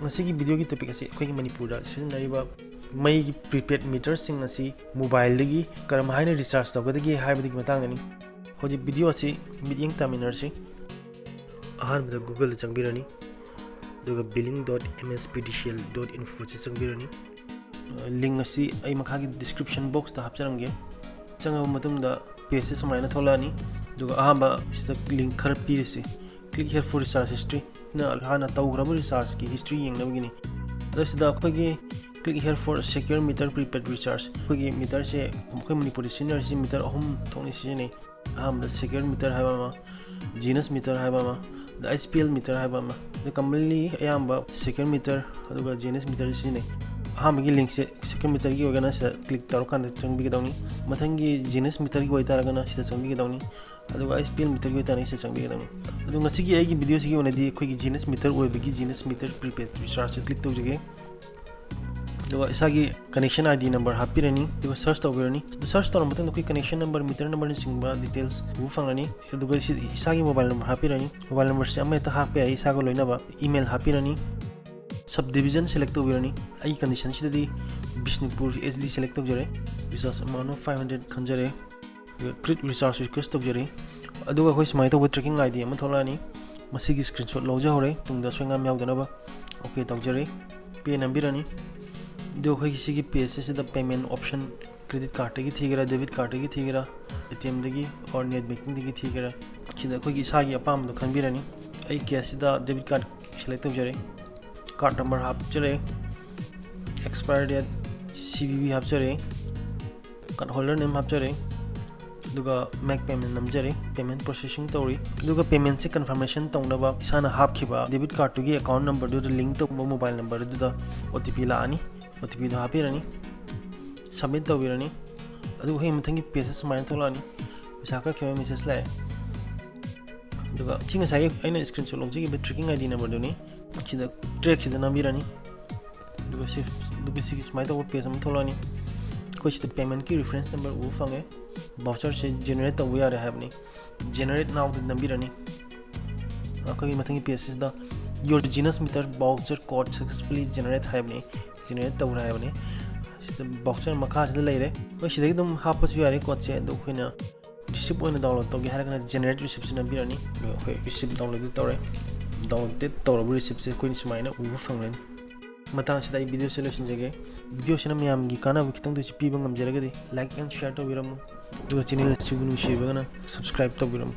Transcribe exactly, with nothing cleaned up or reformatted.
ꯉꯁꯤꯒꯤ ꯚꯤꯗꯤꯑꯣꯒꯤ ꯇꯣꯄꯤꯛ ꯑꯁꯤ ꯑꯩꯈꯣꯏꯒꯤ ꯃꯅꯤꯄꯨꯔꯗ ꯁꯤꯖꯤꯟꯅꯔꯤꯕ ꯃꯩꯒꯤ ꯄ꯭ꯔꯤꯄꯦꯗ ꯃꯤꯇꯔꯁꯤꯡ ꯑꯁꯤ ꯃꯣꯕꯥꯏꯜꯗꯒꯤ ꯀꯔꯝ ꯍꯥꯏꯅ ꯔꯤꯆꯥꯔꯖ ꯇꯧꯒꯗꯒꯦ ꯍꯥꯏꯕꯗꯨꯒꯤ ꯃꯇꯥꯡꯗꯅꯤ꯫ ꯍꯧꯖꯤꯛ ꯚꯤꯗꯤꯑꯣ ꯑꯁꯤ ꯃꯤꯠꯌꯦꯡ ꯇꯥꯃꯤꯟꯅꯔꯁꯤ꯫ ꯑꯍꯥꯟꯕꯗ ꯒꯨꯒꯜꯗ ꯆꯪꯕꯤꯔꯅꯤ, ꯑꯗꯨꯒ billing dot M S P D C L dot info ꯑꯁꯤ ꯆꯪꯕꯤꯔꯅꯤ꯫ ꯂꯤꯡ ꯑꯁꯤ ꯑꯩ ꯃꯈꯥꯒꯤ ꯗꯤꯁꯀ꯭ꯔꯤꯞꯁꯟ ꯕꯣꯛꯁꯇ ꯍꯥꯞꯆꯔꯝꯒꯦ꯫ ꯆꯪꯉꯕ ꯃꯇꯨꯡꯗ ꯄꯦꯖꯁꯦ ꯁꯨꯃꯥꯏꯅ ꯊꯣꯛꯂꯛꯑꯅꯤ꯫ ꯑꯗꯨꯒ ꯑꯍꯥꯟꯕ ꯁꯤꯗ ꯂꯤꯡ ꯈꯔ ꯄꯤꯔꯤꯁꯤ, "Click here for recharge history"꯫ ꯅ ꯍꯥꯟꯅ ꯇꯧꯈ꯭ꯔꯕ ꯔꯤꯆꯥꯔꯖꯀꯤ ꯍꯤꯁꯇ꯭ꯔꯤ ꯌꯦꯡꯅꯕꯒꯤꯅꯤ꯫ ꯑꯗꯣ ꯁꯤꯗ ꯑꯩꯈꯣꯏꯒꯤ "Click here for secure meter prepaid recharge"꯫ ꯑꯩꯈꯣꯏꯒꯤ ꯃꯤꯇꯔꯁꯦ ꯑꯩꯈꯣꯏ ꯃꯅꯤꯄꯨꯔꯗ ꯁꯤꯖꯤꯟꯅꯔꯤꯁꯤ ꯃꯤꯇꯔ ꯑꯍꯨꯝ ꯊꯣꯛꯅ ꯁꯤꯖꯤꯟꯅꯩ꯫ ꯑꯍꯥꯟꯕꯗ ꯁꯦꯀ꯭ꯌꯨꯔ ꯃꯤꯇꯔ ꯍꯥꯏꯕ ꯑꯃ, ꯖꯤꯅꯁ ꯃꯤꯇꯔ ꯍꯥꯏꯕ ꯑꯃ, ꯑꯗ ꯑꯩꯆ ꯄꯤ ꯑꯦꯜ ꯃꯤꯇꯔ ꯍꯥꯏꯕ ꯑꯃ꯫ ꯑꯗ commonly ꯑꯌꯥꯝꯕ ꯁꯦꯀ꯭ꯌꯨꯔ ꯃꯤꯇꯔ ꯑꯗꯨꯒ ꯖꯤꯅꯁ ꯃꯤꯇꯔꯁꯤ ꯁꯤꯖꯤꯟꯅꯩ꯫ ꯑꯍꯥꯟꯕꯒꯤ ꯂꯤꯡꯁꯦ ꯁꯦꯀ꯭ꯌꯨꯔ ꯃꯤꯇꯔꯒꯤ ꯑꯣꯏꯔꯒꯅ ꯁꯤꯗ ꯀ꯭ꯂꯤꯛ ꯇꯧꯔꯀꯥꯟꯗ ꯆꯪꯕꯤꯒꯗꯧꯅꯤ꯫ ꯃꯊꯪꯒꯤ ꯖꯤꯅꯁ ꯃꯤꯇꯔꯒꯤ ꯑꯣꯏꯇꯥꯔꯒꯅ ꯁꯤꯗ ꯆꯪꯕꯤꯒꯗꯧꯅꯤ꯫ ꯑꯗꯨꯒ ꯑꯩꯆ ꯄꯤ ꯑꯦꯜ ꯃꯤꯇꯔꯒꯤ ꯑꯣꯏꯇꯥꯔꯒꯅ ꯁꯤꯗ ꯆꯪꯕꯤꯒꯗꯧꯅꯤ꯫ ꯑꯗꯣ ꯉꯁꯤꯒꯤ ꯑꯩꯒꯤ ꯚꯤꯗꯤꯑꯣꯁꯤꯒꯤ ꯑꯣꯏꯅꯗꯤ ꯑꯩꯈꯣꯏꯒꯤ ꯖꯤꯅꯁ ꯃꯤꯇꯔ ꯑꯣꯏꯕꯒꯤ ꯖꯤꯅꯁ ꯃꯤꯇꯔ ꯄ꯭ꯔꯤꯄꯦꯗ ꯔꯤꯆꯥꯔꯖꯁꯦ ꯀ꯭ꯂꯤꯛ ꯇꯧꯖꯒꯦ꯫ ꯑꯗꯨꯒ ꯏꯁꯥꯒꯤ ꯀꯅꯦꯛꯁꯟ ꯑꯥꯏ ꯗꯤ ꯅꯝꯕꯔ ꯍꯥꯞꯄꯤꯔꯅꯤ꯫ ꯑꯗꯨꯒ ꯁꯔꯆ ꯇꯧꯕꯤꯔꯅꯤ꯫ ꯑꯗꯨ ꯁꯔꯆ ꯇꯧꯔ ꯃꯇꯨꯡꯗ ꯑꯩꯈꯣꯏ ꯀꯅꯦꯛꯁꯟ ꯅꯝꯕꯔ, ꯃꯤꯇꯔ ꯅꯝꯕꯔꯅꯆꯤꯡꯕ ꯗꯤꯇꯦꯜꯁ ꯎꯕ ꯐꯪꯂꯅꯤ꯫ ꯑꯗꯨꯒ ꯁꯤ ꯏꯁꯥꯒꯤ ꯃꯣꯕꯥꯏꯜ ꯅꯝꯕꯔ ꯍꯥꯞꯄꯤꯔꯅꯤ꯫ ꯃꯣꯕꯥꯏꯜ ꯅꯝꯕꯔꯁꯦ ꯑꯃ ꯍꯦꯛꯇ ꯍꯥꯞꯄ ꯌꯥꯏ ꯏꯁꯥꯒ ꯂꯣꯏꯅꯕ꯫ ꯏꯃꯦꯜ ꯍꯥꯞꯄꯤꯔꯅꯤ꯫ ꯁꯕ ꯗꯤꯕꯤꯖꯟ ꯁꯦꯂꯦꯛ ꯇꯧꯕꯤꯔꯅꯤ꯫ ꯑꯩꯒꯤ ꯀꯟꯗꯤꯁꯟꯁꯤꯗꯗꯤ ꯕꯤꯁꯅꯨꯄꯨꯔ ꯑꯦꯁ ꯗꯤ ꯁꯦꯂꯦꯛ ꯇꯧꯖꯔꯦ꯫ Recharge amount of five hundred ꯈꯟꯖꯔꯦ꯫ ꯑꯗꯨꯒ ꯀ꯭ꯔꯤꯌꯦꯠ ꯔꯤꯆꯥꯔꯖ ꯔꯤꯀ꯭ꯋꯦꯁ ꯇꯧꯖꯔꯦ꯫ ꯑꯗꯨꯒ ꯑꯩꯈꯣꯏ ꯁꯨꯃꯥꯏꯅ ꯇꯧꯕ ꯇ꯭ꯔꯦꯀꯤꯡ ꯑꯥꯏ ꯗꯤ ꯑꯃ ꯊꯣꯛꯂꯛꯑꯅꯤ꯫ ꯃꯁꯤꯒꯤ ꯁ꯭ꯀ꯭ꯔꯤꯟꯁꯣꯠ ꯂꯧꯖꯍꯧꯔꯦ, ꯇꯨꯡꯗ ꯑꯁꯣꯏ ꯑꯉꯥꯝ ꯌꯥꯎꯗꯅꯕ꯫ ꯑꯣꯀꯦ ꯇꯧꯖꯔꯦ꯫ ꯄꯦ ꯅꯝꯕꯤꯔꯅꯤ꯫ ꯑꯗꯨ ꯑꯩꯈꯣꯏꯒꯤ ꯁꯤꯒꯤ ꯄꯦꯖ ꯑꯁꯤꯗ ꯄꯦꯃꯦꯟ ꯑꯣꯞꯁꯟ, ꯀ꯭ꯔꯦꯗꯤꯠ ꯀꯥꯔꯠꯇꯒꯤ ꯊꯤꯒꯦꯔꯥ, ꯗꯦꯕꯤꯠ ꯀꯥꯔꯠꯇꯒꯤ ꯊꯤꯒꯦꯔꯥ, ꯑꯦ ꯇꯤ ꯑꯦꯝꯗꯒꯤ ꯑꯣꯔ ꯅꯦꯠ ꯕꯦꯡꯀꯤꯡꯗꯒꯤ ꯊꯤꯒꯦꯔꯥ, ꯁꯤꯗ ꯑꯩꯈꯣꯏꯒꯤ ꯏꯁꯥꯒꯤ ꯑꯄꯥꯝꯕꯗꯣ ꯈꯟꯕꯤꯔꯅꯤ꯫ ꯑꯩ ꯀꯦꯁꯁꯤꯗ ꯗꯦꯕꯤꯠ ꯀꯥꯔꯠ ꯁꯦꯂꯦꯛ ꯇꯧꯖꯔꯦ꯫ ꯀꯥꯔꯠ ꯅꯝꯕꯔ ꯍꯥꯞꯆꯔꯦ꯫ Expiry date C V V ꯍꯥꯞꯆꯔꯦ꯫ ꯀꯥꯔꯠ ꯍꯣꯜꯗꯔ ꯅꯦꯝ ꯍꯥꯞꯆꯔꯦ꯫ ꯑꯗꯨꯒ ꯃꯦꯛ ꯄꯦꯃꯦꯟ ꯅꯝꯖꯔꯦ꯫ ꯄꯦꯃꯦꯟ ꯄ꯭ꯔꯣꯁꯦꯁꯤꯡ ꯇꯧꯔꯤ꯫ ꯑꯗꯨꯒ ꯄꯦꯃꯦꯟꯁꯦ ꯀꯟꯐꯥꯔꯃꯦꯁꯟ ꯇꯧꯅꯕ ꯏꯁꯥꯅ ꯍꯥꯞꯈꯤꯕ ꯗꯦꯕꯤꯠ ꯀꯥꯔꯠꯇꯨꯒꯤ ꯑꯦꯀꯥꯎꯟ ꯅꯝꯕꯔꯗꯨꯗ ꯂꯤꯡ ꯇꯧꯕ ꯃꯣꯕꯥꯏꯜ ꯅꯝꯕꯔꯗꯨꯗ ꯑꯣ ꯇꯤ ꯄꯤ ꯂꯥꯛꯑꯅꯤ꯫ ꯑꯣ ꯇꯤ ꯄꯤꯗꯣ ꯍꯥꯞꯄꯤꯔꯅꯤ꯫ ꯁꯕꯃꯤꯠ ꯇꯧꯕꯤꯔꯅꯤ꯫ ꯑꯗꯨꯒ ꯑꯩꯈꯣꯏꯒꯤ ꯃꯊꯪꯒꯤ ꯄꯦꯖꯁꯦ ꯁꯨꯃꯥꯏꯅ ꯊꯣꯛꯂꯛꯑꯅꯤ꯫ ꯄꯩꯁꯥ ꯀꯛꯈꯤꯕ ꯃꯦꯁꯦꯖ ꯂꯥꯛꯑꯦ꯫ ꯑꯗꯨꯒ ꯁꯤ ꯉꯁꯥꯏꯒꯤ ꯑꯩꯅ ꯁ꯭ꯀ꯭ꯔꯤꯟꯁꯣꯠ ꯂꯧꯖꯈꯤꯕ ꯇ꯭ꯔꯦꯀꯤꯡ ꯑꯥꯏ ꯗꯤ ꯅꯝꯕꯔꯗꯨꯅꯤ꯫ ꯁꯤꯗ ꯇ꯭ꯔꯦꯛꯁꯤꯗ ꯅꯝꯕꯤꯔꯅꯤ꯫ ꯑꯗꯨꯒ ꯁꯤ, ꯑꯗꯨꯒ ꯁꯤꯒꯤ ꯁꯨꯃꯥꯏꯅ ꯇꯧꯕ ꯄꯦꯖ ꯑꯃ ꯊꯣꯛꯂꯛꯑꯅꯤ꯫ ꯑꯩꯈꯣꯏ ꯁꯤꯗ ꯄꯦꯃꯦꯟꯀꯤ ꯔꯤꯐꯔꯦꯟꯁ ꯅꯝꯕꯔ ꯎꯕ ꯐꯪꯉꯦ꯫ ꯚꯥꯎꯆꯔꯁꯦ ꯖꯦꯅꯦꯔꯦꯠ ꯇꯧꯕ ꯌꯥꯔꯦ ꯍꯥꯏꯕꯅꯤ꯫ ꯖꯦꯅꯦꯔꯦꯠ ꯅꯥꯎꯗ ꯅꯝꯕꯤꯔꯅꯤ꯫ ꯑꯩꯈꯣꯏꯒꯤ ꯃꯊꯪꯒꯤ ꯄꯦꯖꯁꯤꯗ Your Genius Meter voucher code successfully generate ꯍꯥꯏꯕꯅꯤ, ꯖꯦꯅꯦꯔꯦꯠ ꯇꯧꯔꯦ ꯍꯥꯏꯕꯅꯤ꯫ ꯁꯤꯗ ꯚꯥꯎꯆꯔ ꯃꯈꯥꯁꯤꯗ ꯂꯩꯔꯦ꯫ ꯍꯣꯏ, ꯁꯤꯗꯒꯤ ꯑꯗꯨꯝ ꯍꯥꯞꯄꯁꯨ ꯌꯥꯔꯦ ꯀꯣꯠꯁꯦ, ꯑꯗꯣ ꯑꯩꯈꯣꯏꯅ ꯔꯤꯁꯤꯞ ꯑꯣꯏꯅ ꯗꯥꯎꯟꯂꯣꯗ ꯇꯧꯒꯦ ꯍꯥꯏꯔꯒꯅ ꯖꯦꯅꯦꯔꯦꯠ ꯔꯤꯁꯤꯞꯁꯤ ꯅꯝꯕꯤꯔꯅꯤ꯫ ꯑꯗꯨꯒ ꯑꯩꯈꯣꯏ ꯔꯤꯁꯤꯞ ꯗꯥꯎꯟꯂꯣꯗ ꯇꯧꯔꯦ꯫ ꯗꯥꯎꯟꯂꯣꯗ ꯇꯧꯔꯕ ꯔꯤꯁꯤꯞꯁꯦ ꯑꯩꯈꯣꯏꯅ ꯁꯨꯃꯥꯏꯅ ꯎꯕ ꯐꯪꯂꯅꯤ꯫ ꯃꯇꯥꯡꯁꯤꯗ ꯑꯩ ꯚꯤꯗꯤꯑꯣꯁꯦ ꯂꯣꯏꯁꯤꯟꯖꯒꯦ꯫ ꯚꯤꯗꯤꯑꯣꯁꯤꯅ ꯃꯌꯥꯝꯒꯤ ꯀꯥꯟꯅꯕ ꯈꯤꯇꯪꯗ ꯑꯣꯏꯁꯨ ꯄꯤꯕ ꯉꯝꯖꯔꯒꯗꯤ like and share ꯇꯧꯕꯤꯔꯝꯃꯨ, ꯑꯗꯨꯒ ꯆꯦꯅꯦꯜ ꯑꯁꯤꯕꯨ ꯅꯨꯡꯁꯤꯔꯒꯅ subscribe ꯇꯧꯕꯤꯔꯝꯃꯨ꯫